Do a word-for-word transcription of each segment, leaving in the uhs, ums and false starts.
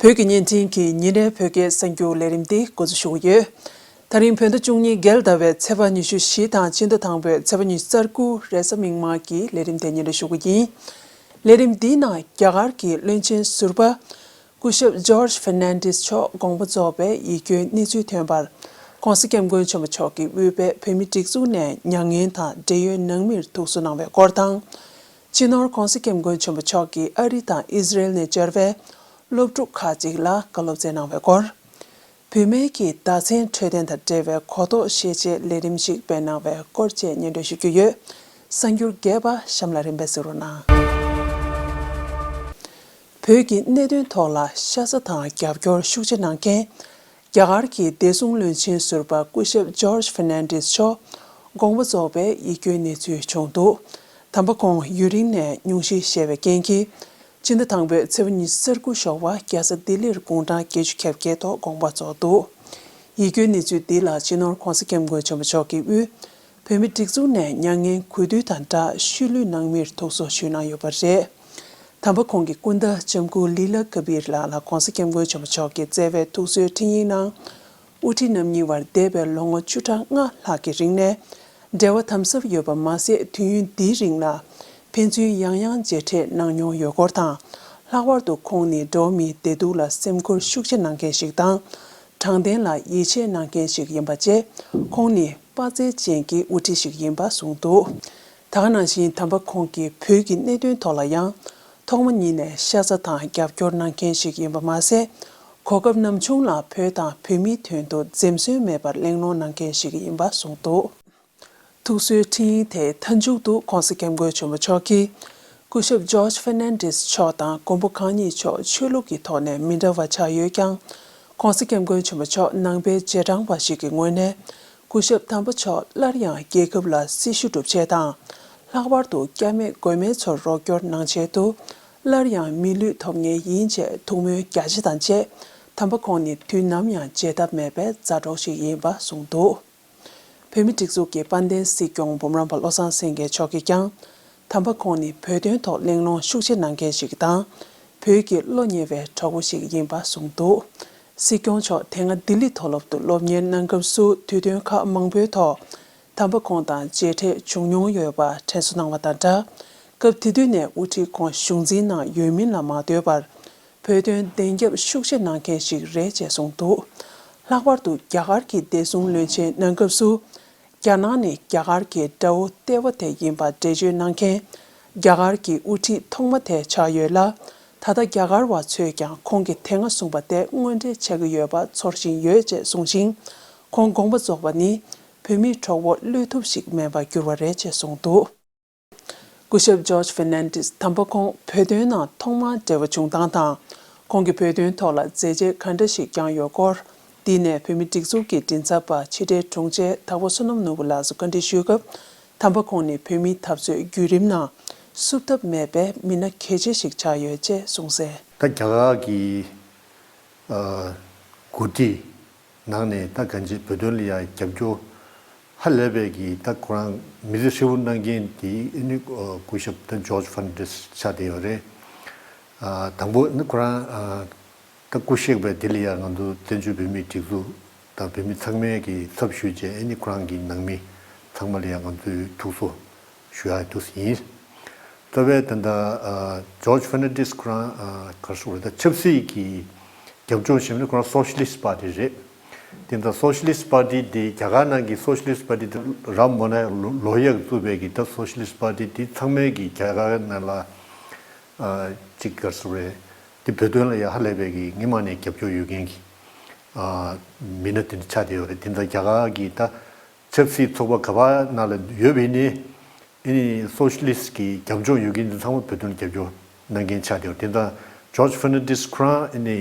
བོད་ཀྱི་བརྙན་འཕྲིན་གྱི་ཉིན་རེའི་བོད་སྐད་གསར་འགྱུར་ལས་རིམ་འདི་འགོ་འཛུགས་ཞུ་གི་ཡོད། ད་རིང་བོད་ཟླ་བཅུ་གཉིས་བརྒྱད་ཟླ་བའི་ཚེས་པ་ཉི་ཤུ་བཞི་དང་སྤྱི་ཟླ་དང་པོའི་ཚེས་པ་ཉི་ཤུ་རྩ་དགུ་རེས་གཟའ་མིག་དམར་གྱི་ལས་རིམ་དེ་སྙན་སྒྲོན་ཞུ་གི་ཡིན། ལས་རིམ་འདིའི་ནང་རྒྱ་གར་གྱི་བློན་ཆེན་ཟུར་པ་སྐུ་ཞབས་ཇོརྗ་ཧྥེར་ནན་ཌེས་མཆོག་དགོངས་པ་རྫོགས་པའི་ཡིད་སྐྱོའི་གནས་ཚུལ་ཐོན་པར། ྋགོང་ས་ྋསྐྱབས་མགོན་ཆེན་པོ་མཆོག་གིས་དབུས་པའི་བོད་མིའི་སྒྲིག་འཛུགས་ནས་མྱ་ངན་དང་འབྲེལ་ཡོད་ནང་མིར་ཐུགས་གསོ་གནང་བའི་སྐོར་དང་། སྤྱི་ནོར་ྋགོང་ས་ྋསྐྱབས་མགོན་ཆེན་པོ་མཆོག་གིས་ཨ་རི་དང་ཨི་ཟི་རེལ་ནས་བཅར་བའི་སློབ་ཕྲུག་ཁག་ཅིག་ལ་བཀའ་སློབ་སྩལ་གནང་བའི་སྐོར། བུད་མེད་ཀྱི་བདག་འཛིན་འཕྲོད་བསྟེན་དང་འབྲེལ་བའི་གོ་རྟོགས་ཤེས་བྱའི་ལས་རིམ་ཞིག་སྤེལ་གནང་བའི་སྐོར་བཅས་སྙན་སྒྲོན་ཞུ་རྒྱུ་ཡོད། གསར་འགྱུར་རྒྱས་པ་གཤམ་ལ་རིམ་པས་གཟིགས་རོགས་གནང་། བོད་ཀྱི་གནད་དོན་ཐོག་ལ་ཤ་ཚ་དང་རྒྱབ་སྐྱོར་ཤུགས་ཆེ་གནང་མཁན། རྒྱ་གར་གྱི་བདེ་སྲུང་བློན་ཆེན་ཟུར་པ་སྐུ་ཞབས་ཇོརྗ་ཧྥེར་ནན་ཌེས་མཆོག་དགོངས་པ་རྫོགས་པའི་ཡིད་སྐྱོའི་གནས་ཚུལ་བྱུང་འདུག་དམ་པ་ཁོང་ཡུན་རིང་ནས་སྙུང་གཞི་བཞེས་པའི་རྐྱེན་གྱིས། སྤྱི་ཟླ་དང་པོའི་ཚེས་པ་ཉི་ཤུ་རྩ་དགུ་ཞོགས་པ་རྒྱལ་ས་ལྡི་ལིར་དགུང་གྲངས་བརྒྱད་ཅུ་གྱ་བརྒྱད་ཐོག་དགོངས་པ་རྫོགས་འདུག་ཡིད་སྐྱོའི་གནས་ཚུལ་འདི་ལ་སྤྱི་ནོར་ྋགོང་ས་ྋསྐྱབས་མགོན་ཆེན་པོ་མཆོག་གིས་དབུས་བོད་མིའི་སྒྲིག་འཛུགས་ནས་མྱ་ངན་གུས་འདུད་དང་སྦྲགས་ཤུལ་ལུས་ནང་མིར་ཐུགས་གསོ་ཞུས་གནང་ཡོད་པ་རེད། དམ་པ་ཁོང་གི་སྐུ་ཟླ་ལྕམ་སྐུ་ལི་ལ་ཀ་བིར་ལགས་ལ་ྋགོང་ས་ྋསྐྱབས་མགོན་ཆེན་པོ་མཆོག་གིས་བསྩལ་བའི་ཐུགས་གསོའི་འཕྲིན་ཡིག་ནང་། དབུ་ཁྲིད་རྣམ་གཉིས་བར་འདས་པའི་ལོ་ངོ་བཅུ་ཕྲག་ལྔ་ལྷག་གི་རིང་ནས་འབྲེལ་བ་དམ་ཟབ་ཡོད་པ་མ་ཟད། དུས་ཡུན་འདིའི་རིང་ལ་ཕན་ཚུན་ཡང་ཡང་མཇལ་འཕྲད་གནང་མྱོང་ཡོད་སྐོར་དང་། ལྷག་པར་དུ་ཁོང་ནི་འགྲོ་བ་མིའི་བདེ་སྡུག་ལ་སེམས་ཁུར་ཤུགས་ཆེ་གནང་མཁན་ཞིག་དང་། དྲང་བདེན་ལ་ཡིད་ཆེས་གནང་མཁན་ཞིག་ཡིན་པ་བཅས། ཁོང་ནི་དཔའ་རྩལ་ཅན་གྱི་དབུ་ཁྲིད་ཞིག་ཡིན་པ་གསུངས་འདུག་ད་ག་ནང་བཞིན་དམ་པ་ཁོང་གིས་བོད་ཀྱི་གནད་དོན་ཐོག་ལ་ཡང་ཐོག་མ་ཉིད་ནས་ཤ་ཚ་དང་རྒྱབ་སྐྱོར་གནང་མཁན་ཞིག་ཡིན་པ་མ་ཟད། གོ་སྐབས་ནམ་བྱུང་ལ་བོད་དང་བོད་མིའི་དོན་དུ་འཛེམ་ཟོན་མེད་པར་གླེང་སློང་གནང་མཁན་ཞིག་ཡིན་པ་གསུངས་འདུག་ཐུགས་གསོའི་འཕྲིན་ཡིག་དེའི་མཐའ་མཇུག་ཏུ་ྋགོང་ས་ྋསྐྱབས་མགོན་ཆེན་པོ་མཆོག་གིས། སྐུ་ཞབས་ཇོརྗ་ཧྥེར་ནན་ཌེས་མཆོག་དང་མགོན་པོ་གང་ཉིད་མཆོག་ཆོས་ལུགས་ཀྱི་ཐོག་ནས་མི་འདྲ་བ་ཆགས་ཡོད་ཀྱང་། ྋགོང་ས་ྋསྐྱབས་མགོན་ཆེན་པོ་མཆོག་ནང་པའི་རྗེས་འབྲང་བ་ཞིག་གི་ངོས་ནས། སྐུ་ཞབས་དམ་པ་མཆོག་སླར་ཡང་རྒྱལ་ཁབ་ལ་སྲི་ཞུ་སྒྲུབ་ཆེད་དང་། ལྷག་པར་དུ་སྐྱབས་མེད་མགོན་མེད་ཚོར་རོགས་སྐྱོར་གནང་ཆེད་དུ། སླར་ཡང་མི་ལུས་ཐོབ་ངེས་ཡིན་ཅེས་ཐུགས་སྨོན་རྒྱ་ཆེ་དང་བཅས། དམ་པ་ཁོང་ནི་དུས་ནམ་ཡང་བརྗེད་ཐབས་མེད་པའི་མཛའ་གྲོགས་ཤིག་ཡིན་པ་གསུངས་འདུག་བོད་མིའི་སྒྲིག་འཛུགས་ཀྱི་དཔལ་ལྡན་སྲིད་སྐྱོང་འབུམ་རམས་པ་བློ་བཟང་སེང་གེ་མཆོག་གིས་ཀྱང་། དམ་པ་ཁོང་ནི་བོད་དོན་ཐོག་གླེང་སློང་ཤུགས་ཆེ་གནང་མཁན་ཞིག་དང་། བོད་ཀྱི་བློ་ཉེ་བའི་གྲོགས་པོ་ཞིག་ཡིན་པ་གསུངས་འདུག་སྲིད་སྐྱོང་མཆོག་དེ་སྔ་ལྡི་ལི་མཐོ་སློབ་ཏུ་སློབ་གཉེར་གནང་སྐབས་སུ་དུས་སྟོན་ཁག་མང་པོའི་ཐོག་དམ་པ་ཁོང་དང་མཇལ་འཕྲད་བྱུང་མྱོང་ཡོད་པ་དྲན་གསོ་གནང་བ་དང་སྦྲགས། སྐབས་དེ་དུས་ནས་དབུ་ཁྲིད་ཁོང་གཞུང་འཛིན་ནང་ཡོད་མིན་ལ་མ་ལྟོས་པར། བོད་དོན་བདེན་རྒྱབ་ཤུགས་ཆེ་གནང་མཁན་ཞིག་རེད་ཅེས་གསུངས་འདུག་ལྷག་པར་དུ་རྒྱ་གར་གྱི་བདེ་སྲུང་བློན་ཆེན་གནང་སྐབས་སུ། རྒྱ་ནག་ནི་རྒྱ་གར་གྱི་དགྲ་བོ་ལྟེ་བ་དེ་ཡིན་པ་འགྲེལ་བརྗོད་གནང་མཁན། རྒྱ་གར་གྱི་དབུ་ཁྲིད་ཐོག་མ་དེ་ཆགས་ཡོད་ལ། ད་ལྟ་རྒྱ་གར་བ་ཚོས་ཀྱང་ཁོང་གིས་དེ་སྔ་གསུངས་པ་དེ་དངོས་འབྲེལ་ཆགས་ཀྱི་ཡོད་པ་ཚོར་བཞིན་ཡོད་ཅེས་གསུངས་ཤིང་། ཁོང་དགོངས་པ་རྫོགས་པ་ནི་བོད་མིའི་གྲོགས་པོ་བློས་ཐུབ་ཞིག་མེད་པར་གྱུར་བ་རེད་ཅེས་གསུངས་འདུག་སྐུ་ཞབས་ཇོརྗ་ཧྥེར་ནན་ཌེས་དམ་པ་ཁོང་བོད་དོན་ནང་ཐོག་མར་འབྲེལ་བ་བྱུང་སྟངས་དང་། ཁོང་གིས་བོད་དོན་ཐོག་ལ་མཛད་རྗེས་ག་འདྲ་ཞིག་བསྐྱངས་ཡོད་སྐོར། འདི་ནས་བོད་མིའི་སྒྲིག་འཛུགས་ཀྱི་མགྲིན་ཚབ་པ་ཕྱི་དྲིལ་དྲུང་ཆེ་དྭགས་པོ་བསོད་ནམས་ནོར་བུ་ལགས་སུ་བཀའ་འདྲི་ཞུས་སྐབས། དམ་པ་ཁོང་ནི་བོད་མིའི་འཐབ་རྩོད་བརྒྱུད་རིམ་ནང་བསུབ་ཐབས་མེད་པའི་མི་སྣ་གལ་ཆེ་ཞིག་ཆགས་ཡོད་ཅེས་གསུངས་གསལ། ད་རྒྱ་གར་གྱི་ཨ་འགོ་ཁྲིད་ནང་ནས་ད་གང་ཅི་བོད་དོན་ལ་ཡང་རྒྱབ་སྐྱོར་ཧ་ལས་པའི་གི་ད་ཁོ་རང་མི་ཚེ་ཧྲིལ་པོ་གནང་མཁན་དེ་ཨ་ནི་ཨ་སྐུ་ཞབས་ད་ཇོརྗ་ཧྥེར་ནན་ཌེས་ཆགས་བསྡད་ཡོད་རེད། ཨ་དང་པོ་ནི་ཁོ་རང་ཨ་ད་སྐུ་གཤེགས་པའི་དེ་ལ་ཡང་ང་ཚོ་བཙན་བྱོལ་བོད་མིའི་སྒྲིག་འཛུགས་དང་བོད་མི་ཚང་མས་ཀྱི་ཚབ་ཞུས་བྱས་ཨ་ནི་ཁོ་རང་གི་ནང་མི་ཚང་མ་ལ་ཡང་ང་ཚོས་ཐུགས་གསོ་ཞུ་ཡག་འདུག་ཡིན། རྩ་བའི་ད་ལྟ་ཨ་ཇོརྗ་ཧྥེར་ནན་ཌེས་ཁོ་རང་ཨ་ག་རེ་ཟེར་དགོས་རེད། ད་ཆབ་སྲིད་ཀྱི་རྒྱབ་ལྗོངས་བྱས་ན་ཁོ་རང་སོ་ཤི་ལིསི་པར་ཊི་རེད། དེ་ད་སོ་ཤི་ལིསི་པར་ཊི་དེ་རྒྱ་གར་ནང་གི་སོ་ཤི་ལིསི་པར་ཊི་དེ་རམ་མོ་ན་ལོ་ཡག་བཙུགས་པའི་གི་ད་སོ་ཤི་ལིསི་པར་ཊི་དེ་ཚང་མས་གི་རྒྱ་གར་ནང་ལ་ཨ་ཅིག་ག་རེ་ཟེར་དགོས་རེད། དེ་བོད་དོན་ལ་ཡ་ཧ་ལས་པའི་གི་སྔོན་མ་ནས་རྒྱབ་སྐྱོར་ཡོད་མཁན་གྱི་ཨ་མི་སྣ་དེ་འདྲ་ཆགས་བསྡད་ཡོད་རེད། དེ་ད་རྒྱ་གར་གྱི་ད་ཆབ་སྲིད་ཚོགས་པ་ག་པ་ནང་ལ་ཡོད་པ་ཡིན་ནའི་ཨ་ནི་སོ་ཤི་ལིསི་གི་རྒྱབ་ལྗོངས་ཡོད་མཁན་དེ་ཚང་མ་བོད་དོན་རྒྱབ་སྐྱོར་གནང་མཁན་ཆགས་བསྡད་ཡོད་རེད། དེ་ད་ཇོརྗ་ཧྥེར་ནན་ཌེས་ཁོ་རང་ཨ་ནི་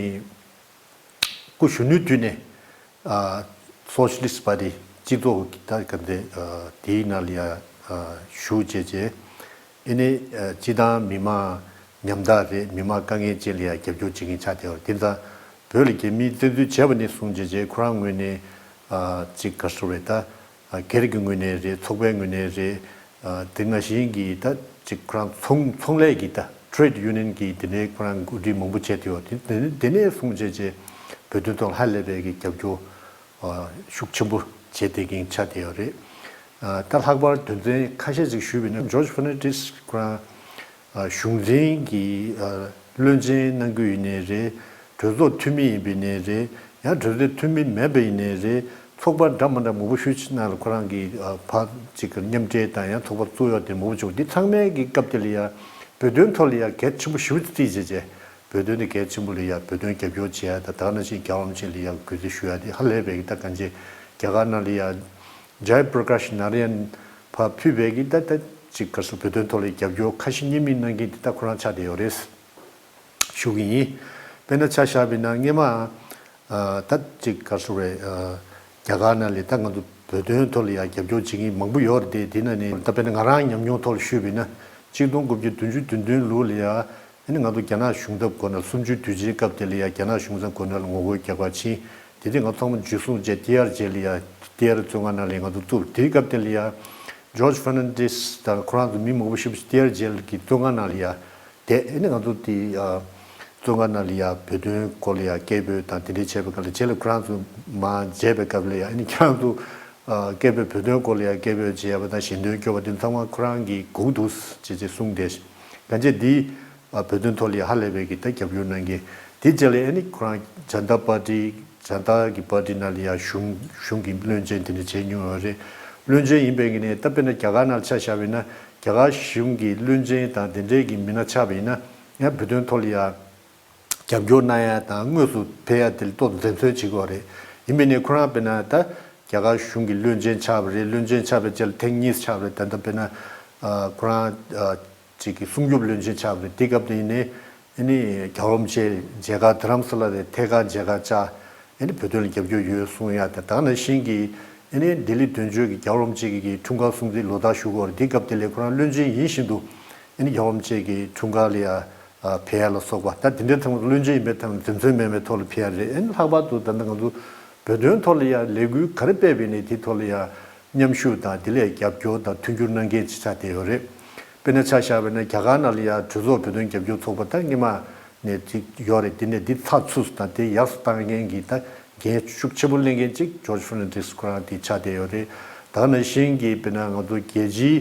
སྐུ་གཞོན་ནུའི་དུས་ནས་ཨ་སོ་ཤི་ལིསི་པར་ཊི་སྤྱི་ཚོགས་ཀྱི་ད་ག་འདྲ་ཨ་དེའི་ནང་ལ་ཡ་ཨ་ཞུགས་བྱས་བྱས་ཨ་ནི་ཨ་སྤྱི་བཏང་མི་མང་ཉམ་ཐག་རེད། མི་མང་དཀའ་ངལ་ཅན་ལ་ཡ་རྒྱབ་སྐྱོར་བྱེད་མཁན་ཆགས་བསྡད་ཡོད་རེད། དེ་ཙང་བོད་ལ་རྒྱ་མིས་བཙན་འཛུལ་བྱས་པ་ནས་བཟུང་བྱས་བྱས་ཁོ་རང་ངོས་ནས་ཨ་ཅིག་ག་རེ་ཟེར་དགོས་རེད། ད་ཨ་སྒེར་གྱི་ངོས་ནས་རེད། ཚོགས་པའི་ངོས་ནས་རེད། ཨ་དེ་ནང་བཞིན་གྱི་ད་ཅིག་ཁོ་རང་ཚོང་ཚོང་ལས་ཀྱི་ད་ Trade Union གི་དེ་འདྲའི་ཁོ་རང་འགོ་ཁྲིད་མང་པོ་བྱས་ཏེ་ཡོད། དེ་དེ་དེ་ནས་བཟུང་བྱས་རྗེས་བོད་དོན་ཐོག་ལ་ཧ་ལས་པའི་གི་རྒྱབ་སྐྱོར་ཨ་ཤུགས་ཆེན་པོ་བྱས་བསྡད་མཁན་ཆགས་བསྡད་ཡོད་རེད། ཨ་ད་ལྷག་པར་དོན་ཚན་ཁ་ཤས་ཅིག་ཞུས་པ་ཡིན་ན། ཇོརྗ་ཕར་ནན་ཌིས་ཁོ་རང་ཨ་གཞུང་འཛིན་གྱི་ཨ་བློན་ཆེན་གནང་རྒྱུ་ཡིན་ནའི་རེད། གྲོས་ཚོགས་འཐུས་མི་ཡིན་པ་ཡིན་ནའི་རེད། ཡང་གྲོས་ཚོགས་འཐུས་མི་མེད་པ་ཡིན་ནའི་རེད། ཚོགས་པ་འདྲ་མི་འདྲ་མང་པོ་ཞེ་ཅིག་ནང་ལ་ཁོ་རང་གིས་ཨ་ཕར་ཅིག་མཉམ་འབྲེལ་དང་ཡང་ཚོགས་པ་བཙུགས་ཡག་དེ་མང་པོ་བྱུང་། འདི་ཚང་མའི་གི་སྐབས་དེ་ལ་ཡ་བོད་དོན་ཐོག་ལ་ཡ་གལ་ཆེན་པོ་ཞེ་པོ་ཅིག་བརྩིས་བྱས་བྱས། བོད་དོན་དེ་གལ་ཆེན་པོ་ལ་ཡ་བོད་དོན་རྒྱབ་སྐྱོར་བྱེད་ཡ་དང་། ད་ག་ནང་བཞིན་རྒྱལ་བ་རིན་པོ་ཆེ་ལ་ཡ་གུས་བརྩི་ཞུ་ཡ་དེ་ཧ་ལས་པའི་གི་ད་གང་ཅི་རྒྱ་གར་ནང་ལ་ཡ་ཇའི་པྲ་ཀཱཤ་ནཱ་ར་ཡན་ཕར་ཕུད་པའི་གི་ད་ད་ཅིག་ག་རེ་ཟེར། བོད་དོན་ཐོག་ལ་རྒྱབ་སྐྱོར་ཁ་ཞེ་གཉིས་མེད་གནང་མཁན་དེ་ད་ཁོ་རང་ཆགས་བསྡད་ཡོད་རེད་ཞུ་གི་ཡིན། དཔེར་ན་ཆ་བཞག་པ་ཡིན་ན་སྔོན་མ་ཨ་ད་ཅིག་ག་རེ་ཟེར་རེད། ཨ་རྒྱ་གར་ནང་ལ་ད་ང་ཚོ་བོད་དོན་ཐོག་ལ་ཡ་རྒྱབ་སྐྱོར་བྱེད་མཁན་མང་པོ་ཡོད་རེད་དེ། དེ་ནང་ནས་ད་དཔེར་ན་ང་རང་ཉམས་མྱོང་ཐོག་ལ་ཞུས་པ་ཡིན་ན། ཆིག་སྟོང་དགུ་བརྒྱ་བདུན་ཅུ་དོན་བདུན་ལོ་ལ་ཡ། ཨ་ནི་ང་ཚོ་རྒྱ་ནག་གཞུང་ཚབ་སྒོ་ནས་གསུམ་བཅུའི་དུས་ཆེན་སྐབས་དེ་ལ་ཡ་རྒྱ་ནག་གཞུང་ཚབ་སྒོ་ནས་ལ་ངོ་རྒོལ་རྒྱག་ག་ཕྱིན། དེ་དུས་ང་ཚང་མ་འཇུ་བཟུང་བྱས་ཏི་ཨར་ཇེ་ལ་ཡ། ཏི་ཨར་བཙོན་ཁང་ནང་ལ་ང་ཚོ་བཙུགས། དེའི་སྐབས་དེ་ལ་ཡ་ཇོརྗ་ཕར་ནན་ཌིས་དང་ཁོ་རང་ཚོ་མི་མང་པོ་ཞེ་པོ་ཅིག་ཏི་ཨར་ཇེལ་གྱི་བཙོན་ཁང་ནང་ལ་ཡ་བསྡད། ཨ་ནི་ང་ཚོ་དེ་ཨ་བཙོན་ཁང་ནང་ལ་ཡ་བོད་དོན་སྐོར་ལ་ཡ་སྐད་འབོད་དང་དེ་འདྲའི་བྱས་པའི་སྐབས་ལ། རྗེས་ལ་ཁོ་རང་ཚོ་མར་མཇལ་བའི་སྐབས་ལ་ཡ། ཨ་ནི་ཁྱེད་རང་ཚོ་ཨ་སྐད་འབོད། བོད་དོན་སྐོར་ལ་ཡ་སྐད་འབོད་བྱས་པ་དང་ཞལ་འདོན་སྐྱོར་བ་དེ་ཚང་མ་ཁོ་རང་གིས་སྒུག་འདུག་ཅེས་ཅེས་གསུངས་ཏེ། གང་ཅི་འདི་ཨ་བོད་དོན་ཐོག་ལ་ཡ་ཧ་ལས་པའི་གི་ད་རྒྱབ་སྐྱོར་གནང་མཁན། དེ་རྗེས་ལ་ཨ་ནི་ཁོ་རང་ཇན་ཏ་པར་ཊི། ཇན་ཏ་གི་པར་ཊི་ནང་ལ་ཡ་གཞུང་གཞུང་གི་བློན་ཆེན་དེ་འདྲ་བྱས་མྱོང་ཡོད་རེད། བློན་ཆེན་ཡིན་པའི་གི་ནས་ད་དཔེར་ན་རྒྱ་གར་ནང་ལ་ཆ་བཞག་པ་ཡིན་ན། རྒྱ་གར་གཞུང་གི་བློན་ཆེན་དང་དེ་འདྲའི་གི་མི་སྣ་ཆགས་པ་ཡིན་ན། ཡང་བོད་དོན་ཐོག་ལ་ཡ་རྒྱབ་སྐྱོར་གནང་ཡ་དང་དངོས་སུ་ཕེབས་ཡ་དེ་ལ་ཏོག་ཙམ་འཛེམ་ཟོན་བྱེད་དགོས་རེད། ཡིན་པའི་ནས་ཁོ་རང་དཔེར་ན་ད་རྒྱ་གར་གཞུང་གི་བློན་ཆེན་ཆགས་པ་རེད། བློན་ཆེན་ཆགས་པའི་རྗེས་ལ་ཐེངས་གཉིས་ཆགས་པ་རེད། ད་ལྟ་དཔེར་ན་ཨ་ཁོ་རང་ཨ་ཅིག་གི་སྲུང་སྐྱོབ་བློན་ཆེན་ཆགས་པ་རེད། དེ་སྐབས་དེ་ཡིན་ནའི་ཨ་ནི་རྒྱལ་བ་རིན་པོ་ཆེ་མཇལ་ཁ་རྡ་རམ་ས་ལ་ནས་ཐད་ཀར་མཇལ་ཁ་བཅར། ཨ་ནི་བོད་དོན་ལ་རྒྱབ་སྐྱོར་ཡོད་གསུང་ཡ་དང་། ད་ག་ནང་བཞིན་གྱི་ཨ་ནི་ལྡི་ལི་དོན་གཅོད་ཀྱི་རྒྱལ་བ་རིན་པོ་ཆེ་གི་འཁྲུངས་སྐར་སྲུང་བརྩིའི་ལོ་རྟགས་ཞུ་གི་ཡོད་རེད། དེ་སྐབས་དེ་ལ་ཁོ་རང་བློན་ཆེན་ཡིན་བཞིན་དུ་ཨ་ནི་རྒྱལ་བ་རིན་པོ་ཆེ་གི་འཁྲུངས་སྐར་ལ་ཡ་ཨ་ཕེབས་ཡ་ལ་སོགས་པ། ད་དེ་འདྲའི་ཐོག་བློན་ཆེན་ཡིན་པའི་ཐོག་ནས་འཛེམ་ཟོན་མེད་པའི་ཐོག་ལ་ཕེབས་ཡ་རེད། ཨ་ནི་ལྷག་པར་དུ་ད་ལྟ་ང་ཚོ་བོད་དོན་ཐོག་ལ་ཡ་ལས་འགུལ་ག་རེ་སྤེལ་བ་ཡིན་ནའི་དེ་ཐོག་ལ་ཡ་མཉམ་ཞུགས་དང་དེ་ལ་ཡ་རྒྱབ་སྐྱོར་དང་མཐུན་འགྱུར་གནང་མཁན་ཅིག་ཆགས་བསྡད་ཡོད་རེད། དཔེར་ན་ཆ་བཞག་པ་ཡིན་ན་རྒྱ་གར་ནང་ལ་ཡ་གྲོས་ཚོགས་བོད་དོན་རྒྱབ་སྐྱོར་ཚོགས་པ་ད་སྔོན་མ་ནས་ཅིག་ཡོད་རེད། དེ་ནས་འདི་ཚགས་ཚུད་དང་དེ་ཡག་ཏུ་བཏང་མཁན་གྱི་ད་འགན་ཤུགས་ཆེན་པོ་ལེན་མཁན་ཅིག་ཇོརྗ་ཕར་ནན་ཌིས་ཁོ་རང་དེ་ཆགས་བསྡད་ཡོད་རེད། ད་ག་ནང་བཞིན་གྱི་དཔེར་ན་ང་ཚོ་རྒྱལ་སྤྱིའི་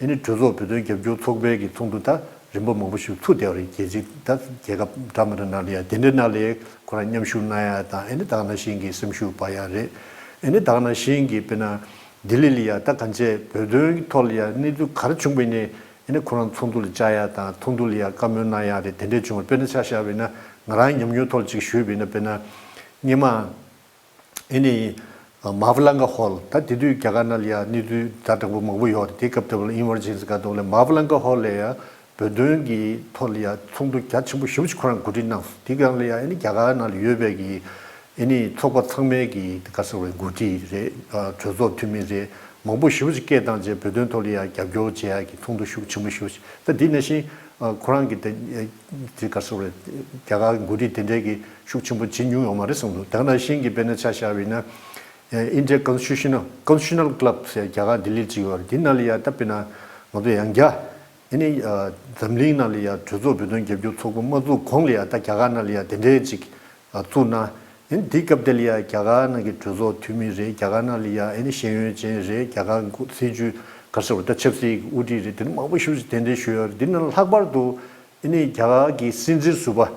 ཨ་ནི་གྲོས་ཚོགས་བོད་དོན་རྒྱབ་སྐྱོར་ཚོགས་པའི་གི་ཚོགས་འདུ་ད་རིམ་པ་མང་པོ་ཞིག་ཚུགས་བསྡད་ཡོད་རེད། རྒྱལ་སྤྱི་ད་རྒྱལ་ཁབ་འདྲ་མི་འདྲ་ནང་ལ་ཡ་དེ་འདྲའི་ནང་ལ་ཁོ་རང་མཉམ་ཞུགས་གནང་ཡ་དང་། ཨ་ནི་ད་ག་ནང་བཞིན་གྱི་སེམས་ཤུགས་སྤར་ཡ་རེད། ཨ་ནི་ད་ག་ནང་བཞིན་གྱི་དཔེར་ན་ལྡི་ལི་ལ་ཡ་ད་གང་བྱས་བོད་དོན་ཐོག་ལ་ཡ་གནས་ཚུལ་ག་རེ་བྱུང་བ་ཡིན་ནའི་ཨ་ནི་ཁོ་རང་ཚོགས་འདུ་ལ་བཅར་ཡ་དང་། ཚོགས་འདུ་ལ་ཡ་བཀའ་མོལ་གནང་ཡ་རེད། དེ་འདྲས་བྱུང་བ། དཔེར་ན་ཆ་བཞག་པ་ཡིན་ན་ང་རང་ཉམས་མྱོང་ཐོག་ལ་ཅིག་ཞུས་པ་ཡིན་ན། དཔེར་ན་སྔོན་མ་ཨ་ནི་མ་ཧྥ་ལང་ཀ་ཧོལ། ད་དེ་དུས་རྒྱ་གར་ནང་ལ་ཡ་གནས་ཚུལ་ཛ་དྲག་པོ་མང་པོ་ཡོད་རེད། དེ་སྐབས་དེ་བ་ལ་ཨི་མར་ཇེན་སི་ག་དེ་བ་ལ་མ་ཧྥ་ལང་ཀ་ཧོལ་ལ་ཡ་བོད་དོན་གྱི་ཐོག་ལ་ཡ་ཚོགས་འདུ་རྒྱ་ཆེན་པོ་ཞེ་པོ་ཅིག་ཁོ་རང་གོ་སྒྲིག་གནང་སོང་། དེ་སྒང་ལ་ཡ་ཨ་ནི་རྒྱ་གར་ནང་ལ་ཡོད་པའི་གི་ཨ་ནི་ཚོགས་པ་ཚང་མའི་གི་ག་ཟེར་བའི་འགོ་ཁྲིད་རེད། ཨ་གྲོས་ཚོགས་འཐུས་མི་རེད། མང་པོ་ཞེ་པོ་ཅིག་སྐད་བཏང་རྗེས་བོད་དོན་ཐོག་ལ་ཡ་རྒྱབ་སྐྱོར་བྱེད་ཡ་གི་ཚོགས་འདུ་ཤུགས་ཆེན་པོ་ཞེ་པོ་ཅིག་ད་དེ་ནང་བཞིན་ཨ་ཁོ་རང་གི་དེ་དེ་ག་ཟེར་བའི་རྒྱ་གར་གི་འགོ་ཁྲིད་དེ་འདྲའི་གི་ཤུགས་ཆེན་པོ་བྱེད་མྱོང་ཡོད་མ་རེད་གསུངས་འདུག་ད་ག་ནང་བཞིན་གྱི་དཔེར་ན་ཆ་བཞག་པ་ཡིན་ན། ཨ་India Constitutional Constitutional Club ཟེར་རྒྱ་གར་ལྡི་ལིར་ཅིག་ཡོད་རེད། དེ་ནང་ལ་ཡ་ད་དཔེར་ན་ང་ཚོ་ཡང་བསྐྱར་ཨ་ནི་ཨ་འཛམ་གླིང་ནང་ལ་ཡ་གྲོས་ཚོགས་བོད་དོན་རྒྱབ་སྐྱོར་ཚོགས་པ་མ་བཙུགས་གོང་ལ་ཡ་ད་རྒྱ་གར་ནང་ལ་ཡ་དེ་འདྲའི་ཅིག་ཨ་བཙུགས་ན། ཨ་ནི་དེ་སྐབས་དེ་ལ་ཡ་རྒྱ་གར་ནང་གི་གྲོས་ཚོགས་འཐུས་མི་རེད། རྒྱ་གར་ནང་ལ་ཡ་ཨ་ནི་ཤེས་ཡོན་ཅན་རེད། རྒྱ་གར་གྱི་སྲིད་ཇུས་ག་ཟེར་བ་ད་ཆབ་སྲིད་ཀྱི་དབུ་ཁྲིད་རེད། དེ་འདྲ་མང་པོ་ཞེ་པོ་ཅིག་གདན་འདྲེན་ཞུས་ཡོད་རེད། འདི་ནང་ལྷག་པར་དུ་ཨ་ནི་རྒྱ་གར་གྱི་སྲིད་འཛིན་ཟུར་པ་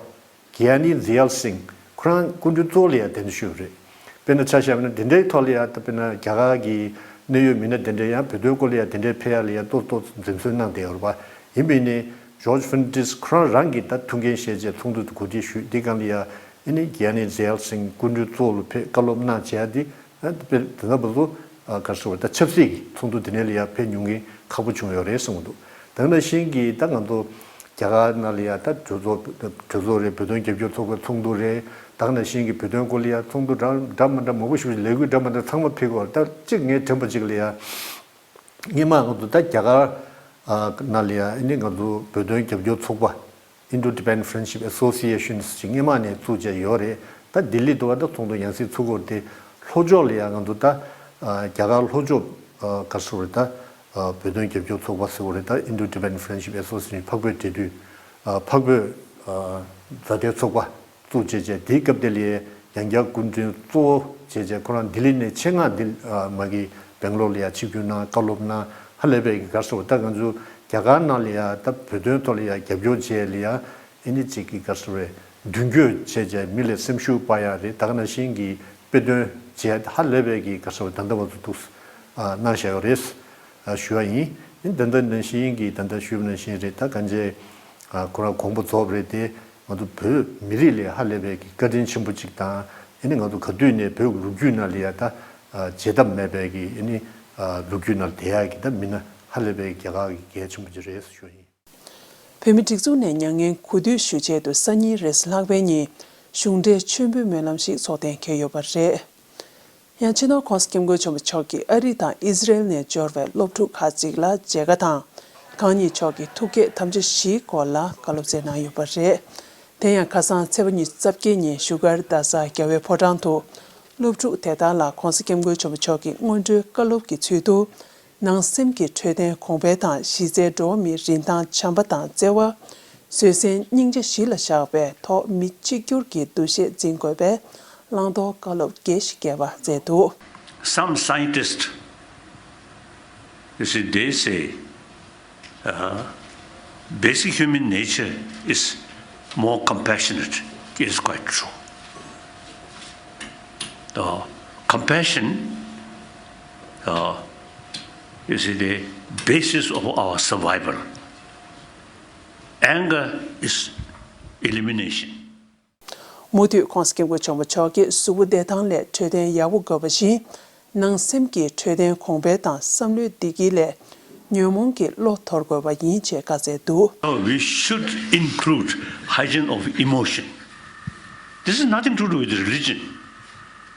གི་ཡ་ནི་ཛི་ཡལ་སིང་ཁོ་རང་སྐུ་མགྲོན་གཙོ་བོ་ལ་ཡ་གདན་འདྲེན་ཞུས་ཡོད་རེད། དཔེར་ན་ཆ་བཞག་ན་འདི་འདྲའི་ཐོག་ལ་ཡ་ད་དཔེར་ན་རྒྱ་གར་གྱི་གནད་ཡོད་མི་སྣ་དེ་འདྲ་ཡང་བོད་དོན་སྐོར་ལ་ཡ་དེ་འདྲའི་ཕེབས་ཡ་ལ་ཡ་ཏོག་ཏོག་འཛེམ་ཟོན་གནང་བསྡད་ཡོད་རེད་པ། ཡིན་པས་ནི་ཇོརྗ་ཕར་ནན་ཌིས་ཁོ་རང་རང་གིས་ད་ཐུགས་འགན་བཞེས་རྗེས་ཚོགས་འདུ་དེ་གོ་སྒྲིག་ཞུས། འདི་སྒང་ལ་ཡ་ཨ་ནི་གི་ཡ་ནི་ཛི་ཡལ་སིང་སྐུ་མགྲོན་གཙོ་བོ་ལ་ཕེབས་བཀའ་སློབ་གནང་བྱས་ཏེ། ཨ་དཔེ་དེ་འདྲ་བཟོ་ཨ་ག་རེ་ཟེར་བ་ད་ཆབ་སྲིད་ཀྱི་ཚོགས་འདུ་དེ་འདྲ་ལ་ཡ་ཕེབས་མྱོང་མཁན་ཁག་པོ་བྱུང་ཡོད་རེད་གསུངས་འདུག་དེ་ནང་བཞིན་གྱི་ད་ང་ཚོ་རྒྱ་གར་ནང་ལ་ཡ་ད་གྲོས་ཚོགས་གྲོས་ཚོགས་རེད། བོད་དོན་རྒྱབ་སྐྱོར་ཚོགས་པའི་ཚོགས་འདུ་རེད། དེ་ནང་བཞིན་གྱི་བོད་དོན་སྐོར་ལ་ཡ་ཚོགས་འདུ་འདྲ་འདྲ་མི་འདྲ་མང་པོ་ཞིག་ལས་འགུལ་འདྲ་མི་འདྲ་ཚང་མ་ཕེབས་ཀྱི་ཡོད་རེད། ད་གཅིག་ངས་དྲན་པ་གཅིག་ལ་ཡ་སྔོན་མ་ང་ཚོ་ད་རྒྱ་གར་ཨ་ནང་ལ་ཡ་ཨ་ནི་ང་ཚོ་བོད་དོན་རྒྱབ་སྐྱོར་ཚོགས་པ། Indo-Tibetan Friendship Association ཞེས་སྔོན་མ་ནས་བཙུགས་བྱས་ཡོད་རེད། ད་ལྡི་ལི་དུ་བ་ད་ཚོགས་འདུ་ཡང་སེ་ཚུགས་ཀྱི་ཡོད་རེད་དེ། ལྷོ་ཕྱོགས་ལ་ཡང་ང་ཚོ་ད་ཨ་རྒྱ་གར་ལྷོ་ཕྱོགས་ཨ་ག་རེ་ཟེར་དགོས་རེད། ད་ཨ་བོད་དོན་རྒྱབ་སྐྱོར་ཚོགས་པ་ཟེར་དགོས་རེད། ད་Indo-Tibetan Friendship Association འཕགས་བོད་འབྲེལ་མཐུད་ འཕགས་བོད་མཛའ་མཐུན་ཚོགས་པ་བཙུགས་བྱས་བྱས། དེའི་སྐབས་དེ་ལ་ཡང་རྒྱ་སྐུ་མགྲོན་གཙོ་བོ་བྱས་བྱས་ཁོ་རང་ལྡི་ལི་ནས་ཆེད་མངགས་འདི་མ་གི་སྦེང་ལོར་ལ་ཡང་ཆིབས་བསྒྱུར་གནང་། བཀའ་སློབ་གནང་། ཧ་ལས་པའི་གི་ག་རེ་ཟེར་བ། ད་ང་ཚོ་རྒྱ་གར་ནང་ལ་ཡང་ད་བོད་དོན་ཐོག་ལ་ཡང་རྒྱབ་སྐྱོར་བྱས་ལ་ཡང་ཨེ་ནི་ཅིག་གི་ག་རེ་ཟེར་བས། མདུན་སྐྱོད་བྱས་བྱས་མི་ལ་སེམས་ཤུགས་སྤར་ཡག་རེད། ད་ག་ནང་བཞིན་གྱི་དཔེ་སྟོན་བྱས་ཧ་ལས་པའི་གི་ག་རེ་ཟེར་བ། ད་ལྟ་བར་དུ་འདུག་གནང་བཞག་ཡོད་རེད། ཞུ་བ་ཡིན། ཨེ་ནི་ད་ལྟ་ནང་བཞིན་གྱི་ད་ལྟ་ཞུས་པ་ནང་བཞིན་རེད། ད་གང་ཅི་ཁོ་རང་དགོངས་པ་རྫོགས་པ་རེད་དེ། ང་ཚོ་བོད་མི་རིགས་ལ་ཧ་ལས་པའི་གི་བཀའ་དྲིན་ཆེན་པོ་ཅིག་དང་། ཨེ་ནི་ང་ཚོ་ག་དུས་ནས་བོད་ལོ་རྒྱུས་ནང་ལ་ཡ་ད་བརྗེད་ཐབས་མེད་པའི་གི་ཨེ་ནི་ལོ་རྒྱུས་ནང་བསྡད་ཡག་གི་ད་མི་སྣ་ཧ་ལས་པའི་རྒྱ་གར་གི་གལ་ཆེན་པོ་ཅིག་རེད་ཞུ་ཡིན། བོད་མིའི་སྒྲིག་འཛུགས་ནས་མྱ་ངན་གུས་འདུད་ཞུ་ཆེད་དུ་སང་ཉིན་རེས་གཟའ་ལྷག་པའི་ཉིན་གཞུང་འབྲེལ་མཆོད་འབུལ་སྨོན་ལམ་ཞིག་ཚོགས་གཏན་འཁེལ་ཡོད་པ་རེད། ཡང་སྤྱི་ནོར་༸གོང་ས་༸སྐྱབས་མགོན་ཆེན་པོ་མཆོག་གིས་ཨ་རི་དང་ཨི་ཟི་རེལ་ནས་འབྱོར་བའི་སློབ་ཕྲུག་ཁག་ཅིག་ལ་མཇལ་ཁ་དང་། གང་ཉིད་མཆོག་གི་ཐུགས་བསྐྱེད་དམ་བཅའ་བཞིའི་སྐོར་ལ་བཀའ་སློབ་སྩལ་གནང་ཡོད་པ་རེད། དེ་ཡང་ཁ་སང་ཚེས་པ་ཉི་ཤུ་རྩ་བརྒྱད་ཉིན་བཞུགས་སྒར་རྡ་ས་རྒྱལ་བའི་ཕོ་བྲང་དུ། སློབ་ཕྲུག་དེ་དག་ལ་༸གོང་ས་༸སྐྱབས་མགོན་ཆེན་པོ་མཆོག་གི་སྔོན་འགྲོའི་བཀའ་སློབ་ཀྱི་ཚུལ་དུ། ནང་སེམས་ཀྱི་འཕྲོད་བསྟེན་གོང་འཕེལ་དང་། གཞི་རྩའི་འགྲོ་བ་མིའི་རིན་ཐང་བྱམས་པ་དང་བརྩེ་བ། བཟོད་བསྲན་སྙིང་རྗེ་གཞི་ལ་བཞག་པའི་ཐོག་མི་གཅིག་གྱུར་གྱི་འདུ་ཤེས་འཛིན་དགོས་པའི་བླང་དོར་བཀའ་སློབ་རྒྱས་ཤིང་རྒྱས་པ་སྩལ་འདུག། Some scientists, you see, they say, uh, basic human nature is more compassionate. It is quite true. Uh, compassion, uh, is the basis of our survival. Anger is elimination. མུ་མཐུད་༸གོང་ས་༸སྐྱབས་མགོན་ཆེན་པོ་མཆོག་གིས་གཟུགས་པོ་བདེ་ཐང་ལས་འཕྲོད་བསྟེན་ཡག་པོ་དགོས་པ་བཞིན། ནང་སེམས་ཀྱི་འཕྲོད་བསྟེན་གོང་འཕེལ་དང་བསམ་བློའི་བདེ་སྐྱིད་ལས་ཉོན་མོངས་ཀྱི་བློ་དོར་དགོས་པ་ཡིན་ཞེས་བཀའ་སྩལ་འདུག། Oh, we should include hygiene of emotion. This is nothing to do with religion.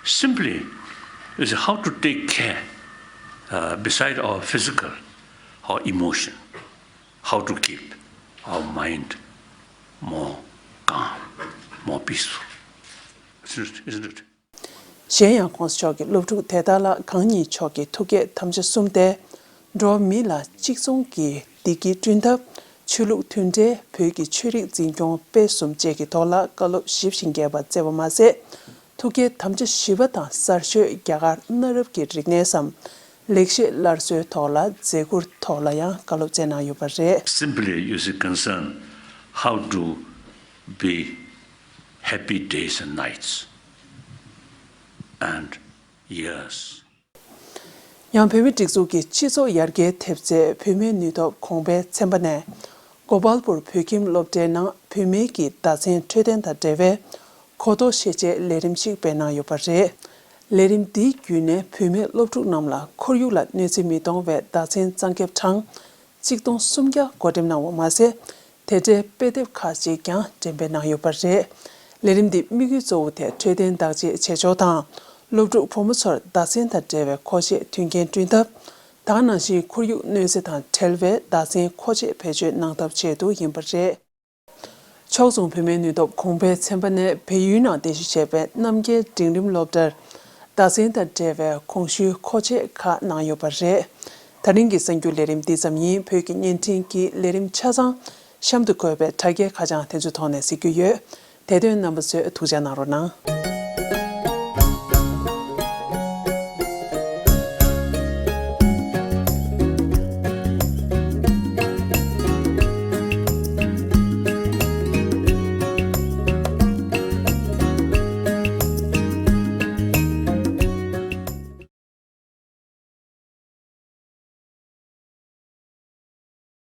Simply, is how to take care, uh, beside our physical, our emotion. How to keep our mind more calm, more peaceful. Isn't it? Isn't it? གཞན་ཡང་༸གོང་ས་མཆོག་གིས་སློབ་ཕྲུག་དེ་དག་ལ་གང་ཉིད་མཆོག་གི་ཐུགས་བསྐྱེད་དམ་བཅའ་གསུམ་སྟེ། འགྲོ་བ་མི་ལ་གཅིག་མཚུངས་ཀྱི་བདེ་སྐྱིད་བསྐྲུན་ཐབས། ཆོས་ལུགས་མཐུན་འབྲེལ། བོད་ཀྱི་ཆོས་རིག་འཛིན་སྐྱོང་སྤེལ་གསུམ་བཅས་ཀྱི་ཐོག་ལ་བཀའ་སློབ་ཞིབ་ཅིང་རྒྱས་པ་སྩལ་བ་མ་ཟད། ཐུགས་བསྐྱེད་དམ་བཅའ་བཞི་པ་དང་གསར་ཤོས་རྒྱ་གར་གནའ་རབས་ཀྱི་རིག་གནས་སམ། ལེགས་བཤད་སླར་གསོའི་ཐོག་ལ་མཛད་ཁུར་ཐོག་ལ་ཡང་བཀའ་སློབ་སྩལ་གནང་ཡོད་པ་རེད། Simply, you see, concern how to be happy days and nights and years. ཡང་བོད་མིའི་སྒྲིག་འཛུགས་ཀྱི་སྤྱི་ཚོགས་ཡར་རྒྱས་ཐེབས་རྩའི་བུད་མེད་ནུས་སྟོབས་གོང་འཕེལ་ཚན་པ་ནས། གོ་པལ་པུར་བོད་ཁྱིམ་སློབ་གྲྭའི་ནང་བུད་མེད་ཀྱི་བདག་འཛིན་འཕྲོད་བསྟེན་དང་འབྲེལ་བའི་གོ་རྟོགས་ཤེས་བྱའི་ལས་རིམ་ཞིག་སྤེལ་གནང་ཡོད་པ་རེད། ལས་རིམ་འདིའི་བརྒྱུད་ནས་བུད་མེད་སློབ་ཕྲུག་རྣམས་ལ་ཁོར་ཡུག་ལ་གནོད་འཚེ་མི་གཏོང་བའི་བདག་འཛིན་གཙང་ཁེབས་གྲངས་གཅིག་སྟོང་སུམ་བརྒྱ་བགོ་འགྲེམས་གནང་བ་མ་ཟད། དེ་འབྲེལ་དཔེ་དེབ་ཁག་ཅིག་ཀྱང་འགྲེམས་སྤེལ་གནང་ཡོད་པ་རེད། ལས་རིམ་འདིའི་དམིགས་ཡུལ་གཙོ་བོ་དེ་འཕྲོད་བསྟེན་བདག་གཅེས་བྱེད་ཕྱོགས་དང་། སློབ་ཕྲུག་ཕོ་མོ་ཚོར་བདག་འཛིན་དང་འབྲེལ་བའི་མཁོ་ཆས་མཐུན་རྐྱེན་བསྐྲུན་ཐབས། ད་ག་ནང་བཞིན་ཁོར་ཡུག་གནོད་འཚེ་དང་བྲལ་བའི་བདག་འཛིན་མཁོ་ཆས་བེད་སྤྱོད་གནང་ཐབས་ཆེད་དུ་ཡིན་པ་རེད། ཕྱོགས་མཚུངས་བུད་མེད་ནུས་སྟོབས་གོང་འཕེལ་ཚན་པ་ནས་བལ་ཡུལ་ནང་རྟེན་གཞི་བྱས་པའི་རྣམ་རྒྱལ་འབྲིང་རིམ་སློབ་གྲྭར་བདག་འཛིན་དང་འབྲེལ་བའི་གོང་ཞུའི་མཁོ་ཆས་ཁག་གནང་ཡོད་པ་རེད། ད་རིང་གི་གསར་འགྱུར་ལས་རིམ་འདི་ཙམ་ཡིན། བོད་ཀྱི་བརྙན་འཕྲིན་གྱི་ལས་རིམ་ཆ་ཚང་གཤམ་དུ་འཁོད་པའི་དྲ་རྒྱའི་ཁ་བྱང་དེ་ཚོའི་ཐོག་ནས་གཟིགས་རྒྱུ་ཡོད། དེ་དོན་རྣམ་པ་ཚོས་ཐུགས་འཇགས་གནང་རོགས་གནང་།